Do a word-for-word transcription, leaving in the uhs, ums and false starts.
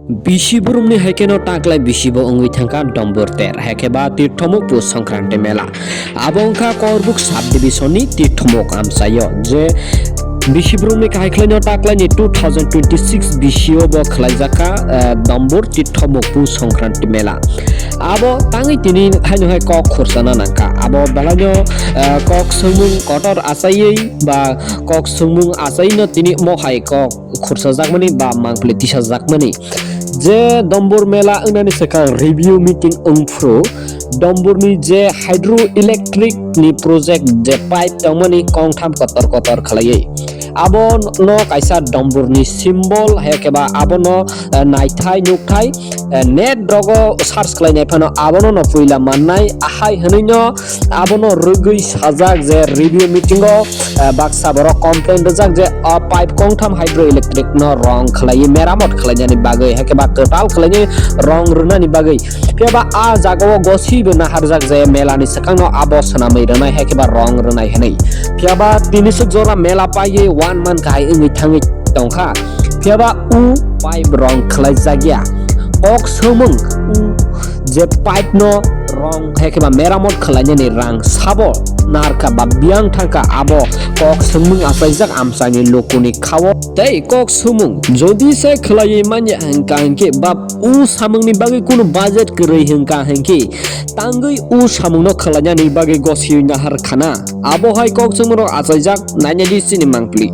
Bisi boromni hai kheno taklai bisi bo wngwi thangkha Dombor ter, hai khe ba Tirthomuk Pus Songkranti mela. Abo wngkha Korbuk subdivision ni Tirthomuk amchaio, je bisi boromni kahai khlaino taklaini two thousand twenty-six bisio bo khlaijakha, eh, Dombor Tirthomuk Pus Songkranti mela. Abo tangwi tini haino hai kok khursana nangkha. Abo belaino, eh, kok swngmung kotor achaiwi ba kok swngmung achaino tini mo hai kok khursajakmani ba mangpili tisajakmani. Je Dombor mela wngnani swkang review meeting wngphru Domborni je hydroelectric ni project je pipe tongmani kongtham kotor kotor khlaiwi. Abo no kaisa Domborni symbol, hai khe ba abono, eh, naithai nukthai, eh, net rogo search khlainai phano abono no puila mannai, ahai hwnwi no abono rwgwi sajak je review meeting o, eh, baksa borok complain rijak je o pipe kongtham hydroelectric no rong khlaiwi meramot khlainani bagwi, hai khe ba kwtal khlainai rong rwnani bagwi. Phiya ba a jagao gosibo naharjak je mela ni swkang no abo swnamwi rwnai, hai khe ba rong rwnai hwnwi. Phiya ba tini swk jora mela paiwi one month kahai wngwi thangwi tongkha. Phiya ba u pipe rong khlaijakya. Kok swmung u je pipe no rong hai khe ba meramot khlainani rang sabo narkha ba biyang thangkha, abo kok swngmung achaijak amchaini lukuni khao. Tei kok swmung jodi se khlaiwi manya hwnkha hwnkhe ba u samungni bagwi kunu budget kwrwi hwnkha hwnkhe tangwi u samungno khlainani bagwi gosiwi nahar khana. Abo hai kok swmung rok achaijak naina di chini mangpili.